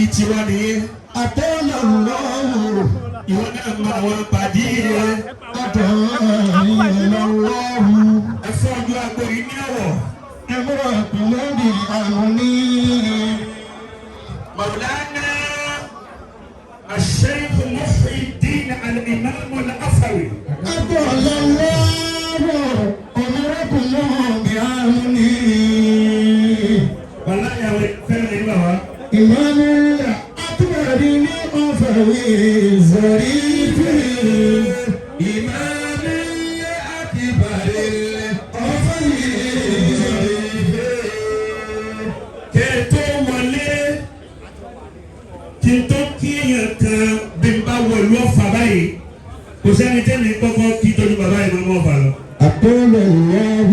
Pàdí tiwa nìyẹn. أطال الله. Ìwọ náà mọ àwọn pàdí rẹ. أطال الله. Ẹ fún ojú agbo yìí ní ọ̀wọ̀. أمركم بأمني. مولانا الشيخ محي الدين الإمام الأفوي. أطال الله أمركم بأمني. Wàláyà àwọn fẹ́ràn ní bàbá. إمام الأكبر أفوي ظريف. إمام الأكبر أفوي ظريف. Kẹ́ ẹ tó wọlé, kí n tó kí èèyàn kan bí n bá wọlú Ọ̀fà báyìí, kò sẹ́ni tẹ́mi kọ́kọ́ kí tọ́jú bàbá ìmáàmù Ọ̀fà lọ. أطال الله.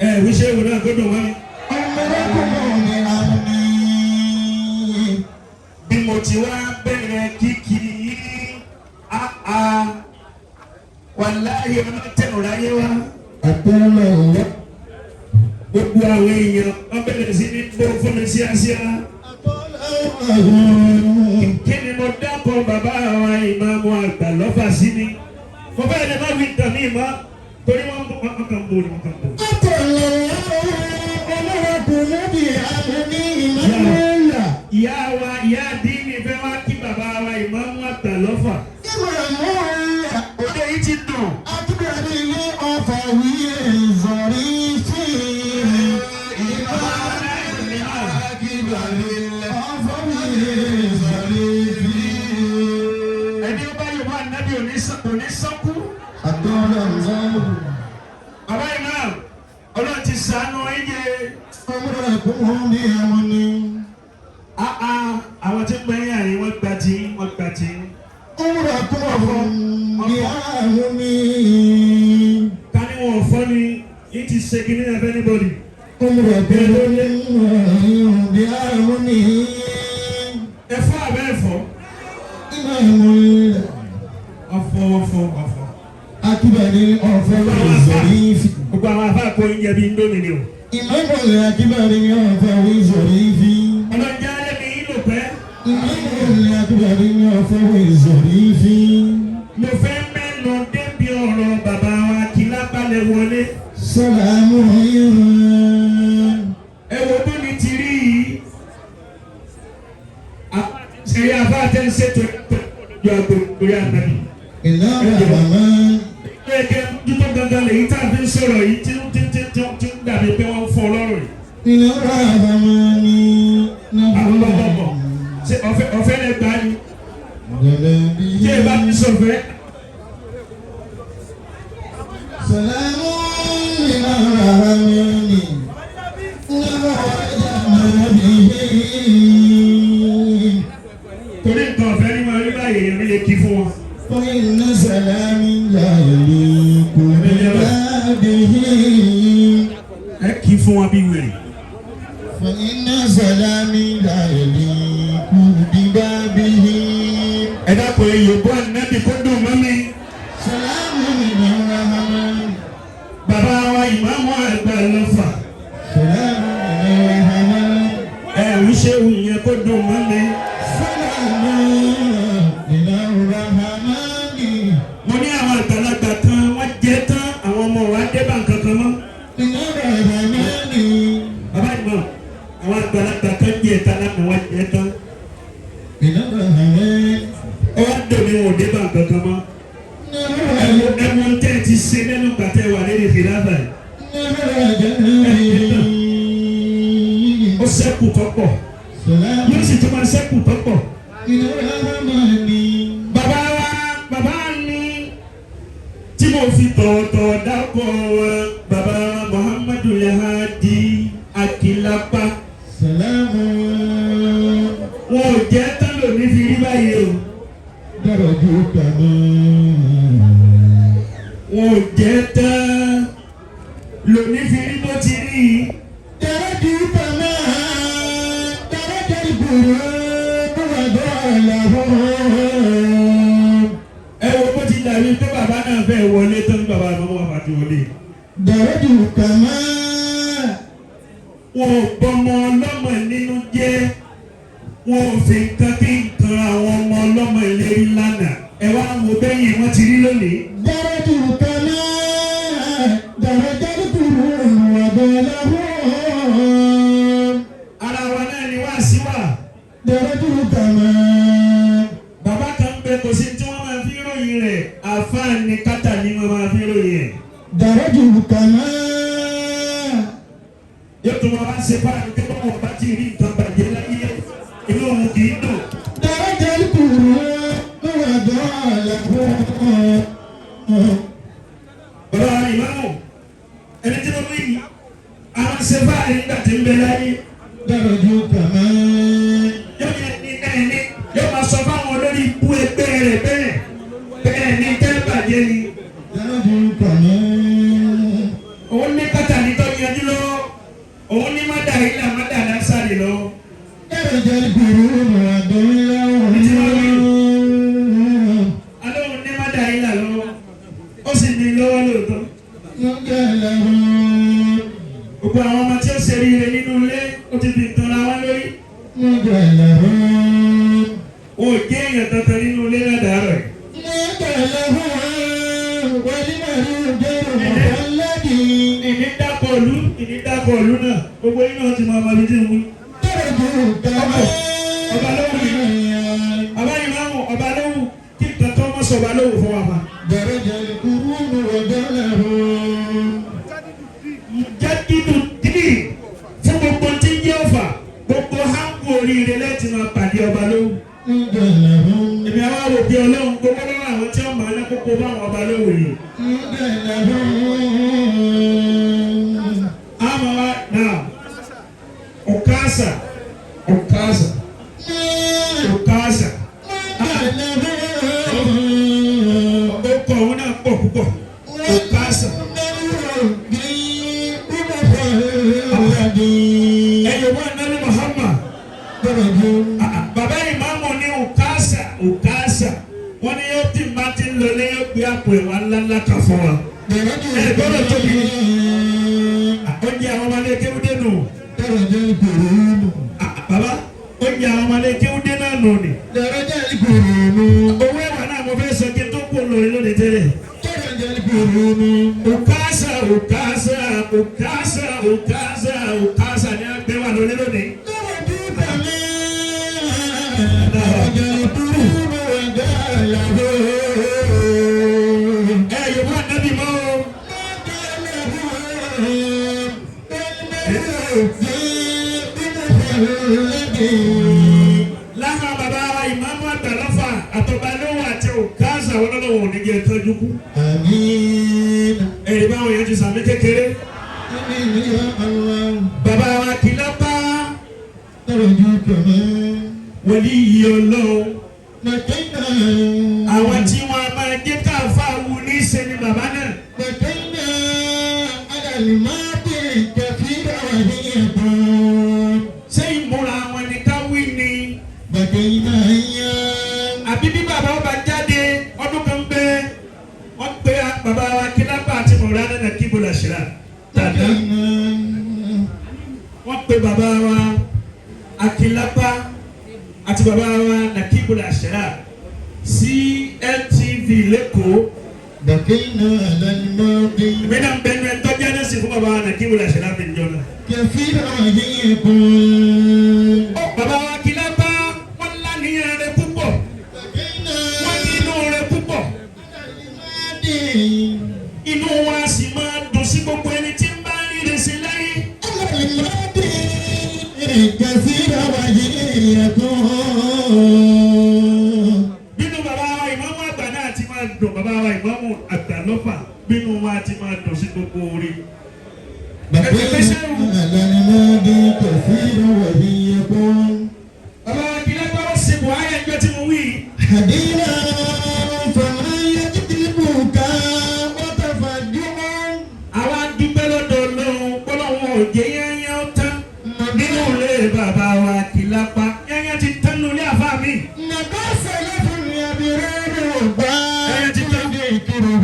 Ẹ wíṣẹ́ ìwé náà gbọ́dọ̀ wọ́n ni. أمركم بأمني. Bí mo ti wá bẹ̀rẹ̀ kíkì yìí, áá, wàláyé ọlọ́tẹ̀ ọ̀ráyé wá. أطال الله. Gbogbo àwọn èèyàn wọ́n bẹ̀rẹ̀ sí ní bó fún mi síáṣíá. أطال الله. Kí ni mo dákọ̀ bàbá àwọn ìmáàmù àgbà lọ́fà sí ni? Mo bẹ́ẹ̀ ni má fi tàn mí mọ́ torí wọ́n wọ́n kàn bò ní wọ́n kàn bò. أطال الله أمركم بأمني إمام. Ìyá wa ìyá àdínní fẹ́ wá kí bàbá wa ìmáàmù àgbà lọ́fà. إمام. Òde yìí ti dùn. أكبر أفوي ظريف. إمام الأكبر أفوي ظريف. Ẹni ó bá yóò wá nábì òní sọ́kú. أطال الله. Bàbá ìmáàmù, Ọlọ́run ti ṣàánú yín jẹ. أمركم بأمني. Áá, àwọn tí ń gbẹ̀yìn àyè wọ́n gba tí wọ́n gba tí. أمركم بأمني. Ká ní wọn ò fọ́ ni yín ti ṣe kí ní ẹ̀fẹ́ anybody. أمركم بأمني. Ẹ̀fọ́ àbẹ́ ẹ̀fọ́. إمام. Ọ̀fọ̀ ọ̀fọ̀ ọ̀fọ̀. أكبر أفوي ظريف. Gbogbo àwọn afá kó oúnjẹ bíi Indomie ni o. إمام الأكبر أفوي ظريف. Ọlọ́run jẹ́ alẹ́ mi yín lò pẹ́. إمام الأكبر أفوي ظريف. Mo fẹ́ mẹ́nu débi ọ̀rọ̀ bàbá wa kí lápálẹ̀ wọlé. سلام. Ẹ wo bó ni ti rí yìí. Ẹ̀yin afá tẹ́ ń ṣètò ìjọ àgbo orí ànábì. إلى الرحمن. Ẹ̀kẹ́ dúdú gangan lèyí tá a fi ń sọ̀rọ̀ yìí tí tí tí tí tí ń dàbí pé wọ́n ń fọ́ ọlọ́run yìí. إلى الرحمن. Àwọn bọ̀ bọ̀ ṣé ọ̀fẹ́ ọ̀fẹ́ lẹ gbà ni? Tí ẹ bá ti sọ̀fẹ́. سلام من الرحمن به. Torí nǹkan ọ̀fẹ́ ni wọ́n rí báyìí, èèyàn mi lè kí fún wọn. فإن سلام لا يليق ببابه. Ẹ kí fún wọn bí wèrè. فإن سلام لا يليق ببابه. Ẹ dákun, ẹ yòókù ànábì kó dùn mọ́ mi. سلام من الرحمن. Bàbá wa ìmáàmù àgbà lọ́fà. سلام من الرحمن. Ẹ rí ṣéwù yẹn kó dùn mọ́ mi. سلام من الرحمن. Mo ní àwọn àgbàlagbà kan wọ́n jẹ́ tán, àwọn ọmọ wa dé bá nǹkan kan mọ́. من الرحمن. Bàbá ìmọ̀, àwọn àgbàlagbà kan jẹ́ tán lánàá, wọ́n jẹ́ tán. من الرحمن. Ó wá dùn mí, wọn ò dé bá nǹkan kan mọ́. Ẹ̀wọ̀n ẹ̀wọ̀n tẹ́ ẹ ti ṣe lẹ́nu gbàtẹ́ wà lórí ìfìlàfà yìí. Ó ṣẹ́kù tọ́pọ̀. Yóò sì tún máa ṣẹ́kù tọ́pọ̀. Bàbá wa, bàbá mi tí mo fi tọ̀ọ̀tọ̀ dákọ̀ wọn, bàbá wa Muhammadu Lehadi Akilapa. Wọn ò jẹ́ tán lòní fi rí báyìí o. Wọn ò jẹ́ tán lòní fi rí bó ti rí yìí. درجت ما درج القلوب وضعلهم. Ẹ wo bó ti dàbí pé bàbá náà fẹ́ wọlé tán ní bàbá àmọ́ wọn bá ti wọlé. درجت كما Wọn ò gbọmọ ọlọ́mọ nínú jẹ́. Wọn ò fi nǹkan kí nǹkan àwọn ọmọ ọlọ́mọ ìlérí lánàá. Ẹ wá wo bẹ́yìn wọ́n ti rí lónìí. درجوا كما درج القرون وبلغوا. Ara wa náà ni wá sí wà. درجوا كما Bàbá kan bẹ kò sí tí wọ́n máa fi ròyìn rẹ̀. Àfáà ni kátà ni wọ́n máa fi ròyìn ẹ̀. درجوا كما Yóò tún wọn bá ṣe fáàlì pé báwọn bá ti rí nǹkan bàjẹ́ láyé inú òun kì í dùn. درج القرون وبلغوا. Bàbá ìmáàmù ẹni tí wọ́n wí yìí àwọn ṣe fáàlì nígbà tí ń bẹ láyé. درجوا كما Yóò ní ẹni náà ní yóò máa sọ fáwọn olórí ibú ẹgbẹ́ rẹ̀ bẹ́ẹ̀ bẹ́ẹ̀ ni tẹ́ bàjẹ́ ni. درجوا كما Òun ní kátà ní tó yanjú lọ òun ní má dà ilà má dà lásàrè lọ. درج القرون وبلغوا. Alẹ́ òun ní má dà ilà lọ ó sì ní lọ́wọ́ lóòótọ́. وبلغوا. Gbogbo àwọn ọmọ tí ó ṣe ríire nínú ilé ó ti fi nǹkan ra wá lórí. وبلغوا. Wọn ò jẹ́ èèyàn kankan nínú ilé ládàárọ̀ yìí. Ìní dákọ̀ ìlú ìní dákọ̀ ìlú náà gbogbo yín náà ti mọ ọmọ ibi tí ń wí. Ọba lówù ni ọba yìí máa ń wù ọba lówù kí nǹkan tó mọ̀ sọ ọba lówù fún wa fa. Jádìdù dìbì fún gbogbo tí ń jẹ́ ọ̀fà gbogbo hánkù oríire lẹ́tì máa pàdé ọba lówù. Èmi àwa wò bí ọlọ́run gbogbo lọ́wọ́ àwọn tí wọ́n máa ń kókó báwọn ọba lówù yìí. Àmọ́ wa náà ọ̀kásà ọ̀kásà ọ̀kásà ọkọ̀ òun náà pọ̀ púpọ̀ ọ̀kásà. Ẹ̀yọ̀ wọn nábì Muhammad bàbá ìmáàmù ní ọ̀kásà ọ̀kásà wọ́n ní yóò tí máa ti ń lọ ní yóò gbé àpò ìwà ńláńlá kan fún wa. Ẹ gbọ́dọ̀ tóbi. Oúnjẹ àwọn ọmọdé kéwúdé nù. Bàbá oúnjẹ àwọn ọmọdé kéwúdé náà nù ni. درجة القرون. Owó ẹ̀wà náà mo fẹ́ sọ kí n tó kú lórí lónìí tẹ́lẹ̀. درجة القرون. Òkásà òkásà òkásà òkásà òkásà ni a gbé wà lórí lónìí. Ẹ yòówù ànábì mọ́ o. Láhà bàbá wa ìmáàmù àgbà lọ́fà àtọ̀bà lóhùn àti òkásà wọn lọ́wọ́ òní jẹ́ tọ́jú kú. Ẹ̀rí báwọn yẹn ti sàmì kékeré. Bàbá wa kìlápá wòlíì yìí ọlọ́run. Àwọn tí wọn a máa jẹ́ káfá wu ní í ṣe ni bàbá náà. بكينا على الماضي كثيرا وهي تكون. Ṣé ìmúra wọn ni ká wí ni? بكينا أيام. Àbí bí bàbá ọba jáde ọdún kan bẹ wọ́n pe bàbá wa kílápà àti mọ̀rán náà kí bọ́lá ṣẹlá. Dàdá بكينا. wọ́n pe bàbá wa akílápá àti bàbá wa nàkíbùlà ṣẹlá sí LTV lẹ́kọ̀ọ́. بكينا على الماضي Èmi náà ń bẹnu ẹ tọ́jú ẹ̀ náà sì fún bàbá wa nàkíbùlà ṣẹlá mi jọ náà. كثيرا وهي تكون. Bàbá wa kílápá wọ́n lánìyàn rẹ̀ púpọ̀ بكينا wọ́n ní inú rẹ̀ púpọ̀. على الماضي. Inú wa sì máa dùn sí gbogbo ẹni tí ń bá ríre sí láyé. على الماضي كثيرا وهي تكون. Bínú bàbá wa ìmáàmù àgbà náà ti máa dùn bàbá wa ìmáàmù àgbà lọ́fà bínú wa ti máa dùn sí gbogbo orí. بكينا على الماضي كثيرا وهي تكون. Bàbá wa kìlẹ̀ bá wọ́n ṣe Buhari ẹjọ́ tí mo wí. هدينا فما يجذبك وتفجع. Àwa dúpẹ́ lọ́dọ̀ Ọlọ́run pọ́lọ́run ò jẹ́ yányá ó tán nínú ilé bàbá wa kìlápá yányá ti tán nínú ilé àfáà mi. مدى سلف يبرر بعد ذكره.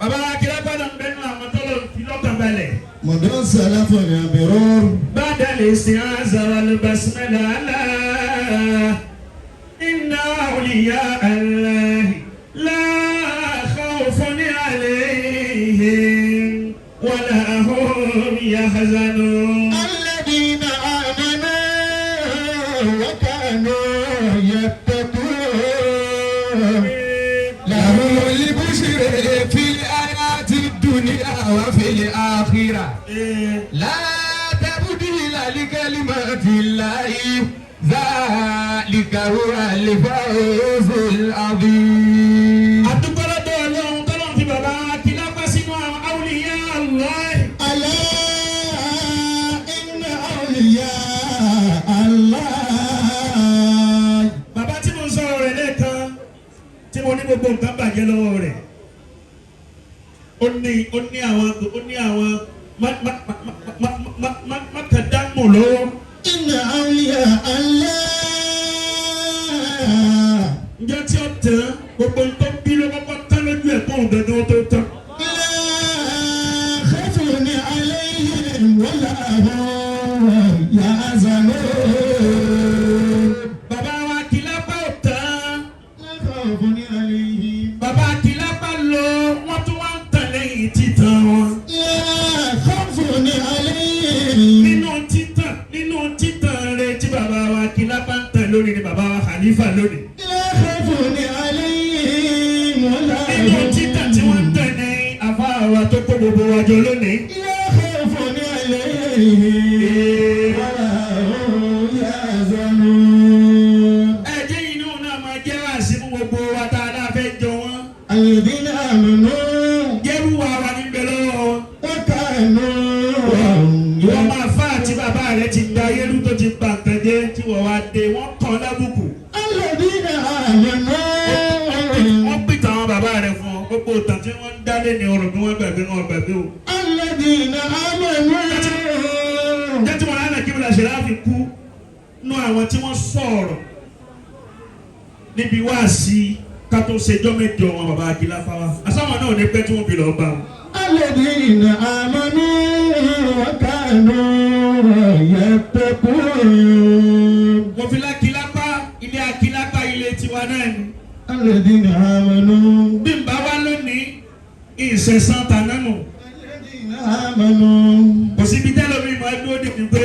Bàbá wa kìlápá náà ń bẹnu àwọn tọ́lọ̀ fi lọ́kàn balẹ̀. مدى سلف يبرر Bá a dalè الاستعاذة والبسملة ألا إن أولياء الله لا خوف عليهم ولا هم يحزنون. الذين آمنوا وكانوا يتقون. لهم البشر في الحياة الدنيا وفي الآخرة. لا تبديل لكلمات الله، ذلك هو الفوز العظيم. Àdúgbò lọ́dọ̀ Ọlọ́run tọ́lọ́run fi bàbá Akílápá sínú àwọn awliya Allah. ألا إن أولياء الله. Bàbá tí mo ń sọ̀rọ̀ rẹ̀ lẹ́ẹ̀kan, tí mo ní gbogbo nǹkan bàjẹ́ lọ́wọ́ rẹ̀, ó ní àwọn mákàdámù lọ́wọ́. إن أولياء الله. Ǹjẹ́ tí ó tán, gbogbo nǹkan bí ló kọ́kọ́ tán lójú ẹ̀ kóhùn gangan tó tán. لا خوف عليهم ولا هم يحزنون. Bàbá wa Akílápá ò tán. لا خوف عليهم. Bàbá Akílápá lọ, wọ́n tún wá ń tàn lẹ́yìn títàn wọn. لا خوف عليهم. Nínú títàn rẹ̀ tí bàbá wa Akílápá ń tàn lónìí ni bàbá wa Khalifa lónìí. لا خوف عليهم ولا Nínú títàn tí wọ́n ń tàn ní àfa wa tó kó gbogbo wa jọ lónìí. لا خوف عليهم ولا هم يحزنون. Ẹ jẹ́ inú náà máa jẹ́ wàásí fún gbogbo wa tá a náà fẹ́ jọ wọ́n. الذين آمنوا Jẹ́rú wa wa ní bẹ lọ́wọ́ wọn. وكانوا Wọ́n máa fá àti bàbá rẹ̀ ti da ayélu tó ti bà nǹkan jẹ́ tí wọ́n wá dé, wọ́n kàn lábùkù. الذين آمنوا. Wọ́n pìtàn àwọn bàbá rẹ̀ fún ọ. Gbogbo ìtàn tí wọ́n ń dálé ní ọ̀rọ̀ bí wọ́n gbàgbé, wọn gbàgbé o. الذين آمنوا. Jẹ́ tí wọ́n rán kí wọ́n ṣe láfi kú nú àwọn tí wọ́n sọ̀rọ̀ níbi wáàsí ká tó ṣèjọ́ 8 wọn, bàbá Akílápá wa. Àsáwọn náà ò ní pẹ́ tí wọ́n fi lọ́ọ́ bá wọn. الذين آمنوا وكانوا يتقون. Mo fi lákìlápá, ilé Akílápá, ilé tiwa náà ni. الذين آمنوا. Bí n bá wá lónìí, ìṣẹ̀sán tànánù. الذين آمنوا. Kò síbi tẹ́lẹ̀ mi máa dúró dè mí pé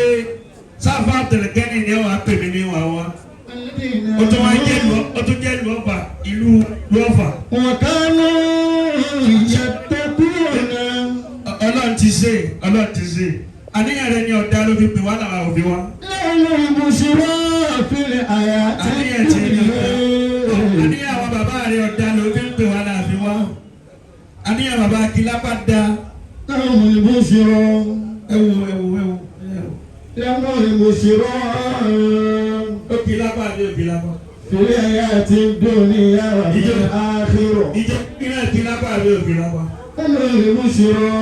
sáfà tẹ̀lẹ̀kẹ́ni ni wàá pè mí ní wàá wá. الذين Ó tún wá jẹ́ ìlú, ó tún jẹ́ ìlú Ọ̀fà, ìlú Ọ̀fà. وكانوا يتقون. Ọlọ́run ti ṣe, Ọlọ́run ti ṣe. Àníyàn rẹ ni ọ̀dà ló fi pè wá làwọn òbí wa. لهم البشرى في الحياة Àníyàn ti ní ọ̀dà. الدنيا. Àníyàn àwọn bàbá rẹ ọ̀dà ló fi ń pè wá láàfin wá. Àníyàn bàbá Akílápá da. لهم البشرى. Ẹ wo, ẹ wo, ẹ wo, ẹ wo. لهم البشرى. Ó Kílápá àbí ó Kílápá? في الحياة الدنيا وفي الآخرة. Ìjọ iná Kílápá àbí ó Kílápá? لهم البشرى.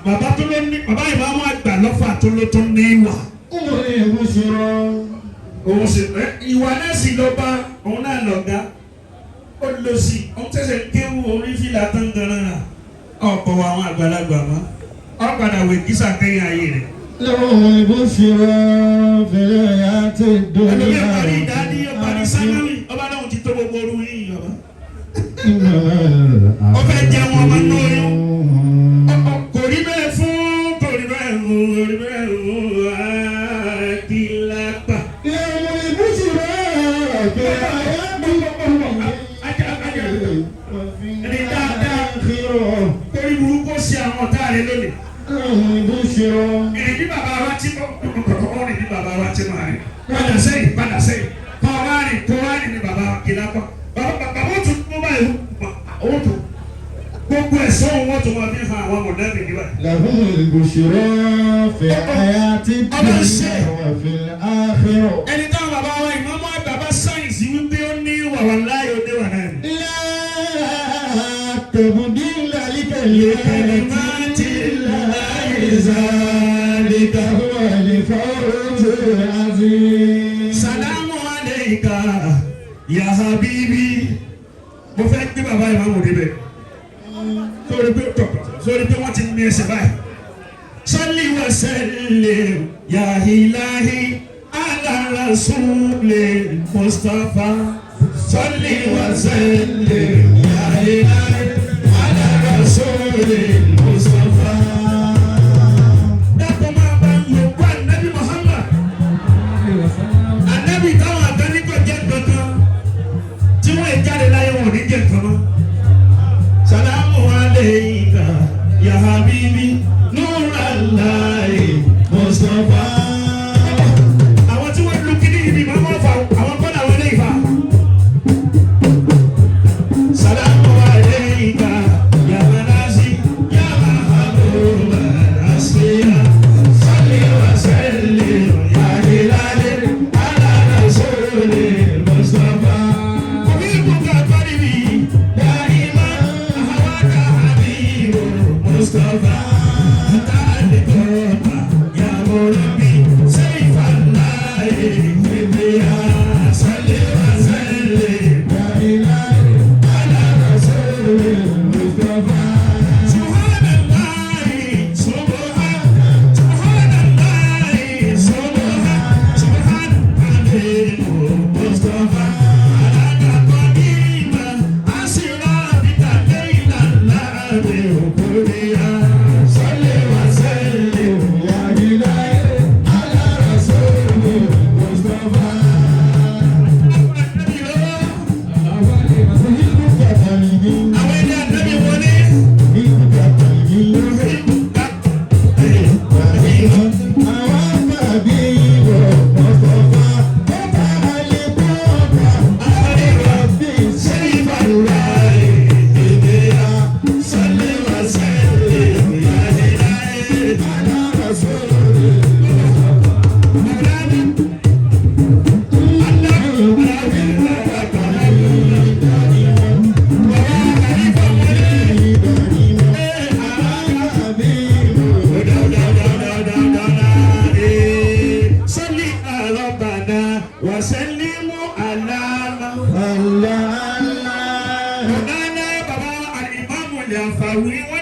Bàbá tó ló ní, bàbá ìmáàmù àgbà lọ́fà tó ló tún ní ìwà. لهم البشرى. Òun sì ẹ ìwà náà sì ló bá òun náà lọ̀gá. Ó lọ sí òun tẹ̀sẹ̀ kéwù orí fìlà tán ganan rà. Ọ̀pọ̀ àwọn àgbàlagbà mọ́. Ọ padà wẹ̀ kísà kẹ́yìn ayé rẹ̀. لهم البشرى في الحياة Ẹlòmíì الدنيا. parí ìdádí, ó parí sánáwì, ọba náà ti tó gbogbo orú yìí ọba. Ó fẹ́ jẹun ọmọ inú oyún. Kò rí bẹ́ẹ̀ fún, kò rí bẹ́ẹ̀ fún, kò rí bẹ́ẹ̀ fún Akílápá. لهم البشرى في الحياة الدنيا وفي الآخرة. Torí burúkú sí àwọn ọ̀tá rẹ lónìí. لهم البشرى. Ìrìn bí bàbá wa ti mọ̀, ọ̀rìn bí bàbá wa ti máa rìn. Padà sẹ́yìn, padà sẹ́yìn. Kọ́ wá rìn, kọ́ wá rìn ní bàbá wa Akílápá. Bàbá ó tún kó báyìí, ó tún. Gbogbo ẹ̀sọ́ wọn tún wọn fi hàn àwọn mọ̀lẹ́bí níbẹ̀. لهم البشرى في الحياة الدنيا وفي الآخرة. Ẹni táwọn bàbá wa ìmọ̀mọ́ àgbà bá sáyẹ̀nsì wípé ó ní ìwà, wà láàyè ó níwà náà ni. لا تبديل لكلمات الله، ذلك هو الفوز العظيم. سلام عليك يا حبيبي. Mo fẹ́ gbé bàbá ìmáàmù débẹ̀. Sórí pé tọ̀tọ̀, sórí pé wọ́n ti ní ẹsẹ̀ báyìí. صل وسلم. Ya ilahi ala rasulil Mustafa. Salli wa sallim ya ilahi ala rasulil Mustafa. Dákun, máa bá ń yọ wá Nabi Muhammad. Ànábì táwọn àtẹnikọ̀ jẹ́ kankan tí wọ́n jáde láyé, wọn ò ní jẹ́ nǹkan mọ́. Salamu alayka ya habibi nurallahi Mustafa. Àwọn tí wọ́n lu kíní ibi máa mọ́ fà, àwọn kọ́ làwọn ilé ìfà. Salamu alayka ya manasi ya mahabuba asiya. Salli wa sallim ya hilali ala rasuli Mustafa. Habibuka qalbi دائما هواك حبيب مصطفى. تعلقك يا مربي سيف الله بها. صل وسلم يا إلهي على رسول المصطفى. سبحان الله سبحان، سبحان الله سبحان، سبحان حبيب مصطفى. على قديما أسرى بك ليل اللعب وكلها. صل وسلم يا إلهي على رسول المصطفى. أحبك قلبي. Àwọn ilé ànábì wọlé. أحبك قلبي. هواك حبيب مصطفى. وتعلقك ربي. سيف الله بها. صل وسلم يا إلهي على رسول المصطفى. مولانا الله. حبيب. صل ربنا وسلم على الله الله. مولانا بابا الإمام اليافاوي.